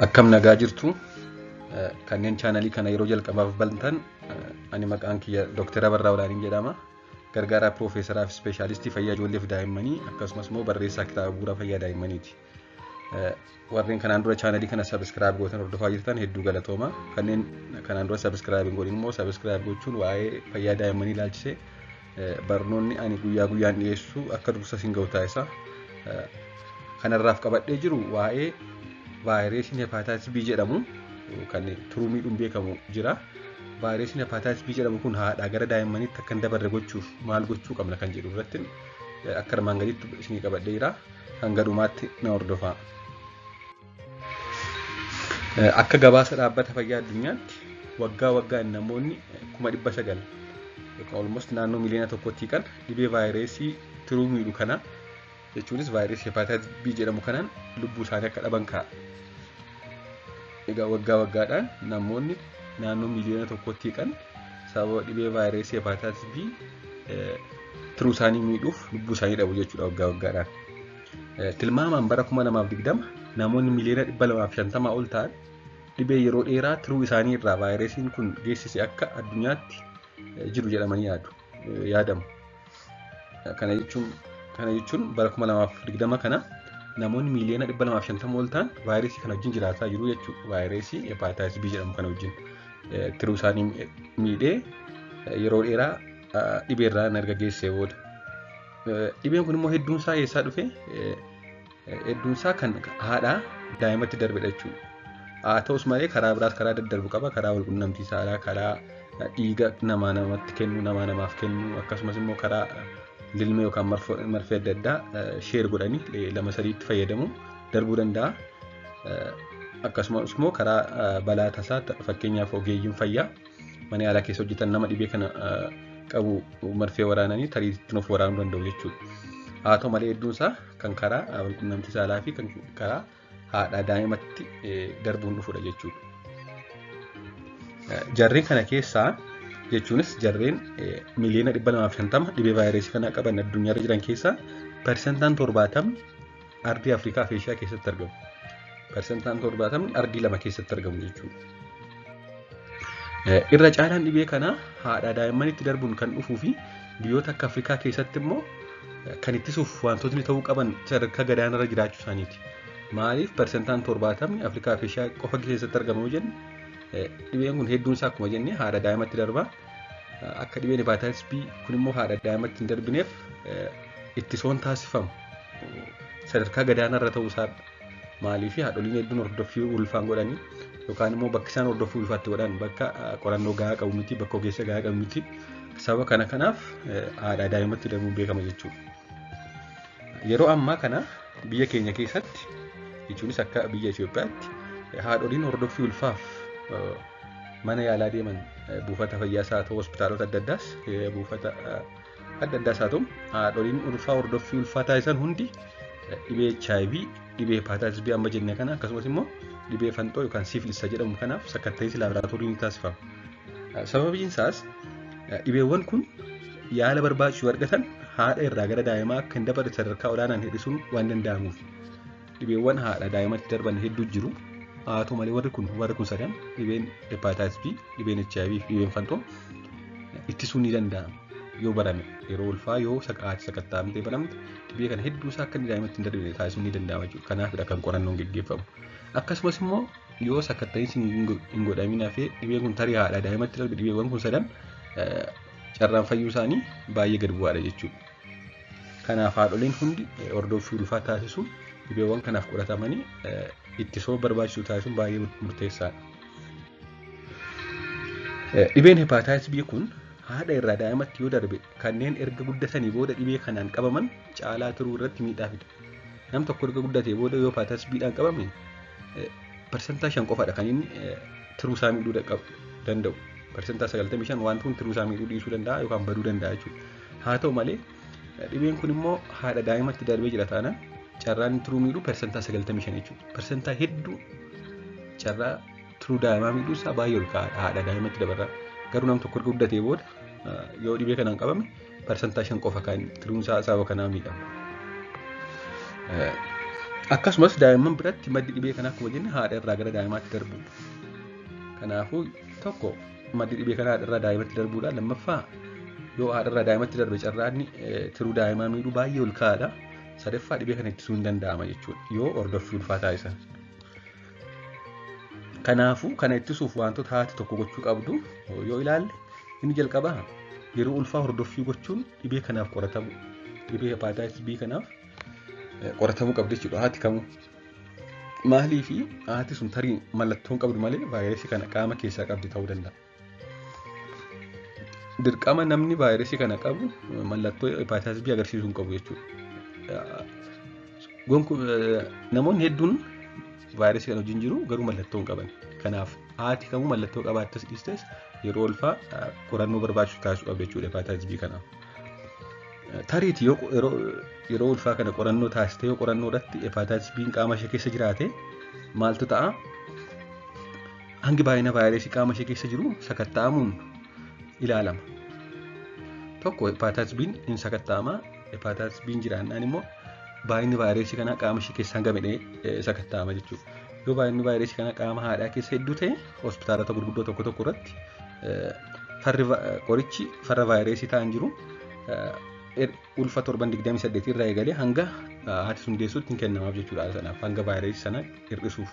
Akkam nagaa jirtu? Kanneen chaanalii kana yeroo jalqabaaf bantan, ani maqaan kiyya Dr. Abarraa Olaaniin jedhama. Gargaaraa Piroofeesaraa fi Ispeeshaalistii Fayyaa Ijoollee fi Daa'immanii, akkasumas immoo barreessaa kitaaba bu'uura fayyaa daa'immaniiti. Warreen kanaan dura chaanalii kana subscribe gootan hordofaa jirtan hedduu galatooma. Kanneen kanaan dura subscribe hin godhin immoo subscribe gochuun waa'ee fayyaa daa'immanii ilaalchisee barnoonni ani guyyaa guyyaan dhiyeessu akka dursa isin ga'u taasisa. Kanarraaf qabadhee jiru waa'ee vaayirasiin hepatitis B jedhamu kan tiruu miidhuun beekamu jira. Vaayirasiin hepatitis B jedhamu kun haadhaa gara daa'immaniitti akka hin dabarre gochuuf maal gochuu qabna kan jedhu irratti akka armaan gaditti isinii qabadhee jira. Hanga dhumaatti na hordofaa. Akka gabaasa Dhaabbata Fayyaa Addunyaatti waggaa waggaan namoonni 900,000 yookaan almost naannoo miliyoona 1tti kan dhibee vaayirasii tiruu miidhu kana, jechuunis vaayirasii hepatitis B jedhamu kanaan lubbuu isaanii akka dhaban kaa'a. Egaa waggaa waggaadhaan namoonni naannoo miliyoona 1tti kan sababa dhibee vaayirasii hepatitis B tiruu isaanii miidhuuf lubbuu isaanii dhabu jechuudha waggaa waggaadhaan. Tilmaamaan bara 2020 namoonni miliyoona 250 ol ta'an dhibee yeroo dheeraa tiruu isaanii irraa vaayirasiin kun geessise akka addunyaatti jiru jedhamanii yaadamu. Kana jechuun bara 2020 kana namoonni miliyoona 250 ol ta'an vaayirasii kana wajjin jiraataa jiru jechuudha. Vaayirasii hepatitis B jedhamu kana wajjin tiruu isaanii miidhee yeroo dheeraa dhibee irraa erga geessisee booda. Dhibeen kun immoo hedduun isaa eessaa dhufe? Hedduun isaa kan haadhaa daa'imatti darbedha jechuudha. Haa ta'us malee karaa biraas karaa daddarbu qaba. Karaa walqunnamtii saalaa, karaa dhiiga namaa namatti kennu, namaa namaaf kennu, akkasumas immoo karaa lilmee yookaan marfee adda addaa share godhanii lama sadiitti fayyadamu darbuu danda'a. Akkasumas immoo karaa balaa tasaa, fakkeenyaaf ogeeyyiin fayyaa mana yaalaa keessa hojjetan nama dhibee kana qabu marfee waraananii tarii ittiin of waraanuu danda'u jechuudha. Haa ta'u malee hedduun isaa kan karaa walqunnamtii saalaa fi kan karaa haadhaa daa'imatti darbuun dhufudha jechuudha. Jarreen kana keessaa, jechuunis jarreen miliyoona 250 dhibee vaayirasii kana qaban addunyaarra jiran keessaa, 70% ardii Afrikaa fi Eeshiyaa keessatti argamu. 70% ardii lama keessatti argamu jechuudha. Irra caalaan dhibee kanaa haadha daa'immanitti darbuun kan dhufuu fi biyyoota akka Afrikaa keessatti immoo kan ittisuuf wantootni ta'uu qaban sadarkaa gadaanarra jiraachuu isaaniiti. Maaliif 70% Afrikaa fi Eeshiyaa qofa keessatti argamu yoo jenne, dhibeen kun hedduun isaa akkuma jenne haadha daa'imatti darba. Akka dhibeen hepatitis B kun immoo haadha daa'imatti hin darbineef ittisoon taasifamu sadarkaa gadaanarra ta'uu isaa. Maaliif haadholiin hedduun hordoffii ulfaan godhanii yookaan immoo bakki isaan hordoffii ulfaatti godhan bakka qorannoo gahaa qabu miti, bakka ogeessa gahaa qabu miti. Sababa kanaaf haadha daa'imatti darbuun beekama jechuudha. Yeroo ammaa kana biyya keenya keessatti, jechuunis akka biyya Itoophiyaatti, haadholiin hordoffii ulfaaf mana yaalaa deeman, buufata fayyaas haa ta'u, hospitaalota adda addaas, buufata adda addaas haa ta'u, haadholiin ulfaa hordoffii ulfaa taasisan hundi dhibee HIV, dhibee hepatitis B amma jenne kana, akkasumas immoo dhibee fanxoo yookaan syphilis jedhamu kanaaf sakatta'iinsi laaboraatoorii ni taasifama. Sababiin isaas dhibeewwan kun yaala barbaachisu argatan haadha irraa gara daa'imaa akka hin dabarre sadarkaa olaanaan hir'isuun waan danda'amuuf. Dhibeewwan haadha daa'imatti darban hedduu jiru. Haa ta'u malee warri kun sadan, dhibeen hepatitis B, dhibeen HIV fi dhibeen fanxoo, ittisuun ni danda'ama. Yoo barame, yeroo ulfaa yoo haati sakatta'amtee baramte, dhibee kana hedduu isaa akka inni daa'imatti hin darbine taasisuun ni danda'ama jechuudha. Kanaafidha kan qorannoon geggeeffamu. Akkasumas immoo yoo sakatta'iinsi hin godhamin hafee dhibeen kun tarii haadha daa'imatti darbe, dhibeewwan kun sadan carraan fayyuu isaanii baay'ee gad bu'aadha jechuudha. Kanaaf haadholiin hundi hordoffii ulfaa taasisuun dhibeewwan kanaaf qoratamanii ittisoo barbaachisu taasisuun baay'ee murteessaadha. Dhibeen hepatitis B kun haadha irraa daa'imatti yoo darbe kanneen erga guddatanii booda dhibee kanaan qabaman caalaa turuu irratti miidhaa fida. Nam tokko erga guddatee booda yoo hepatitis B dhaan qabame 5% qofadha kan inni tiruu isaa miidhuu danda'u. 95% wanti kun tiruu isaa miidhuu dhiisuu danda'a yookaan baduu danda'a jechuudha. Haa ta'u malee dhibeen kun immoo haadha daa'imatti darbee jira taanaan carraan tiruu miidhuu 95% jechuudha. Parsantaa hedduu carraa tiruu daa'imaa miidhuu isaa baay'ee ol ka'aadha haadha daa'imatti dabarraa. Garuu nam tokko erga guddatee booda yoo dhibee kanaan qabame 5% qofa kan tiruun isaa sababa kanaa miidhama. Akkasumas daa'imman biratti maddi dhibee kanaa akkuma jenne haadha irraa gara daa'imaatti darbu. Kanaafuu tokko maddi dhibee kanaa haadha irraa daa'imatti darbuudha. Lammaffaa yoo haadha irraa daa'imatti darbe carraan tiruu daa'imaa miidhuu baay'ee ol ka'aadha. Sadaffaa dhibee kana ittisuun hin danda'ama jechuudha yoo hordoffii ulfaa taasisan. Kanaafuu kana ittisuuf wantoota haati tokko gochuu qabdu yoo ilaalle inni jalqabaa yeroo ulfaa hordoffii gochuun dhibee kanaaf qoratamu dhibee hepatitis B kanaaf qoratamuu qabdi jechuudha haati kamuu. Maaliif haati sun tarii mallattoon qabdu malee vaayirasii kana qaama keessaa qabdi ta'uu danda'a. Dirqama namni vaayirasii kana qabu mallattoo hepatitis B agarsiisuu hin qabu jechuudha. Namoonni hedduun vaayirasii kana wajjin jiru garuu mallattoo hin qaban. Kanaaf haati kamuu mallattoo qabaattas dhiistes yeroo ulfaa qorannoo barbaachisu taasisuu qabdi jechuudha hepatitis B kanaaf. Tariitii yoo yeroo ulfaa kana qorannoo taasiste yoo qorannoo irratti hepatitis B qaama ishee keessa jiraate maaltu ta'a? Hangi baay'ina vaayirasii qaama ishee keessa jiru sakatta'amuun ilaalama. Tokko hepatitis B hin sakatta'ama. Hepatitis B jiraannaan immoo baay'inni vaayirasii kanaa qaama ishee keessa hanga midhee sakatta'ama jechuudha. Yoo baay'inni vaayirasii kanaa qaama haadhaa keessa hedduu ta'e hospitaalota gurguddoo tokko tokko irratti farri qorichi farra vaayirasii ta'an jiru ulfa torban 28 irraa eegalee hanga haati sun deessuutti hin kennamaaf jechuudha sanaaf hanga vaayirasii sana hir'isuuf.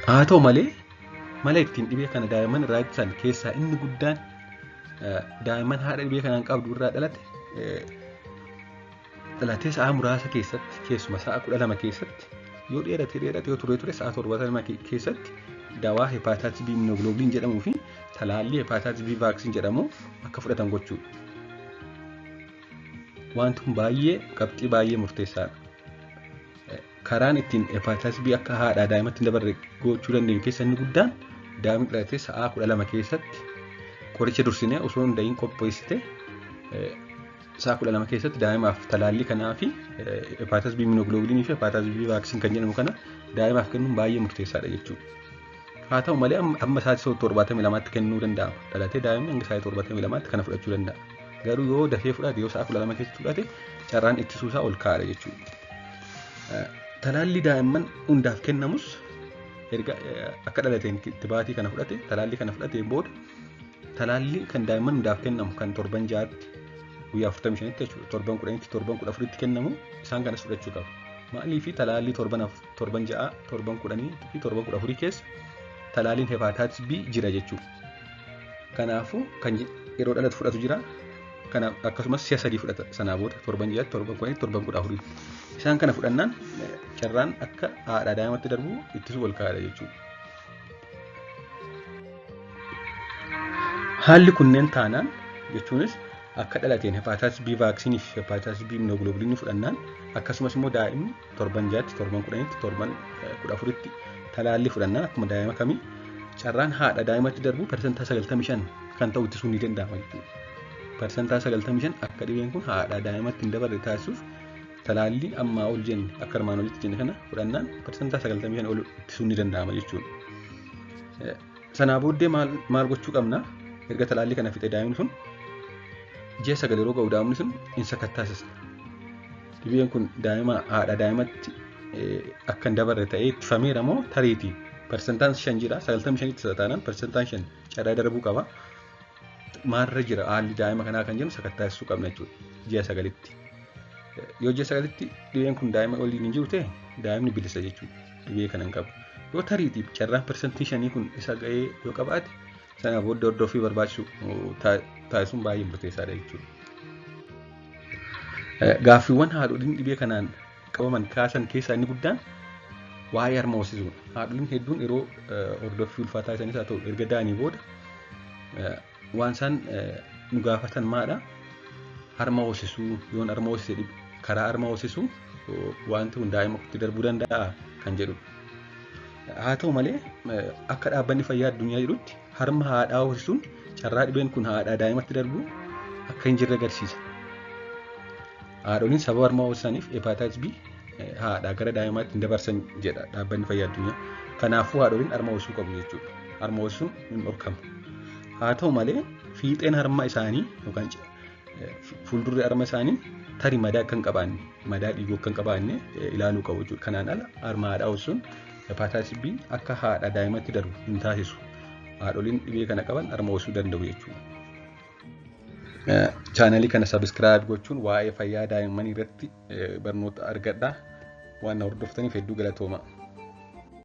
Haa ta'u malee mala ittiin dhibee kana daa'imman irraa ittisan keessaa inni guddaan daa'imman haadha dhibee kanaan qabdu irraa dhalate dhalatee sa'a muraasa keessatti keessuma sa'a 12 keessatti yoo dheerate dheerate yoo ture ture sa'a 72 keessatti dawaa hepatitis B immunoglobulin jedhamuu fi talaallii hepatitis B vaccine jedhamu akka fudhatan gochuudha. Wanti kun baay'ee qabxii baay'ee murteessaadha. Karaan ittiin hepatitis B akka haadhaa daa'imatti hin dabarre gochuu dandeenyu keessa inni guddaan daa'imni dhalatee sa'a 12 keessatti qoricha dursinee osoo hin da'iin qopheessite sa'a 12 keessatti daa'imaaf talaallii kanaa fi hepatitis B immunoglobulin fi hepatitis B vaccine kan jedhamu kana daa'imaaf kennuun baay'ee murteessaadha jechuudha. Haa ta'u malee amma sa'aatii 72tti kennuu danda'ama. Dhalatee daa'imni hanga sa'aatii 72tti kana fudhachuu danda'a. Garuu yoo dafee fudhate yoo sa'a 12 keessatti fudhate carraan ittisuu isaa ol ka'aadha jechuudha. Talaallii daa'imman hundaaf kennamus erga akka dhalateen itti kana fudhate talaallii kana fudhateen booda talaallii kan daa'imman hundaaf kennamu kan torban 6tti guyyaa 45tti jechuudha torban 10tti torban 14tti kennamu isaan kanas fudhachuu qaba. Maaliif talaallii torban 6 torban 10 fi torban 14 keessa talaalliin hepatitis B jira jechuudha. Kanaafuu kan yeroo dhalatu fudhatu jira. Kanaaf akkasumas si'a 3 fudhata sanaa booda torban 6tti torban 10tti torban 14tti. Isaan kana fudhannaan carraan akka haadhaa daa'imatti darbu ittisuu ol ka'aadha jechuudha. Haalli kunneen taanaan jechuunis akka dhalateen hepatitis B vaccine fi hepatitis B immunoglobulin fudhannaan akkasumas immoo daa'imni torban 6tti torban 10tti torban 14tti talaallii fudhannaan akkuma daa'ima kamii carraan haadha daa'imatti darbu 95% kan ta'u ittisuun ni danda'ama jechuudha. 95% akka dhibeen kun haadha daa'imatti hin dabarre taasisuuf talaallii ammaa ol jenne akka armaan olitti jenne kana fudhannaan 95% ol ittisuun ni danda'ama jechuudha. Sanaa booddee maal gochuu qabna? Erga talaallii kana fixe daa'imni sun ji'a 9 yeroo ga'u daa'imni sun hin sakattaasisna. Dhibeen kun daa'ima haadha daa'imatti akka hin dabarre ta'ee ittifameera moo tariitii 5% jira 95 ittisa taanaan 5% carraa darbuu qaba. Maalirra jira haalli daa'ima kanaa kan jennu sakattaasisuu qabna jechuudha ji'a 9tti. Yoo ji'a 9tti dhibeen kun daa'ima waliin hin jiru ta'e daa'imni bilisa jechuudha dhibee kana hin qabu. Yoo tariitiif carraan 5% kun isa ga'ee yoo qabaate sana booddee hordoffii barbaachisu taasisuun baay'ee murteessaadha jechuudha. Gaaffiiwwan haadholiin dhibee kanaan qabaman kaasan keessaa inni guddaan waa'ee harma hoosisuudha. Haadholiin hedduun yeroo hordoffii ulfaa taasisanis haa ta'u erga da'anii booda waan isaan nu gaafatan maadha? Harma hoosisuu yoon harma hoosise karaa harma hoosisuu wanti kun daa'ima kootti darbuu danda'a kan jedhudha. Haa ta'u malee akka dhaabbanni fayyaa addunyaa jedhutti harma haadhaa hoosisuun carraa dhibeen kun haadhaa daa'imatti darbu akka hin jirre agarsiisa. Haadholiin sababa harma hoosisaniif hepatitis B haadhaa gara daa'imaatti hin dabarsan jedha dhaabbanni fayyaa addunyaa. Kanaafuu haadholiin harma hoosisuu qabu jechuudha. Harma hoosisuun hin dhorkamu. Haa ta'u malee fiixeen harma isaanii yookaan fuuldurri harma isaanii Tarii madaa akka hin qabaanne, madaa dhiiguu akka hin qabaanne ilaaluu qabu jechuudha. Kanaan ala harma haadhaa hoosisuun hepatitis B akka haadha daa'imatti darbu hin taasisu. Haadholiin dhibee kana qaban harma hoosisuu danda'u jechuudha. Chaanalii kana subscribe gochuun waa'ee fayyaa daa'immanii irratti barnoota argadhaa. Waan na hordoftaniif hedduu galatooma.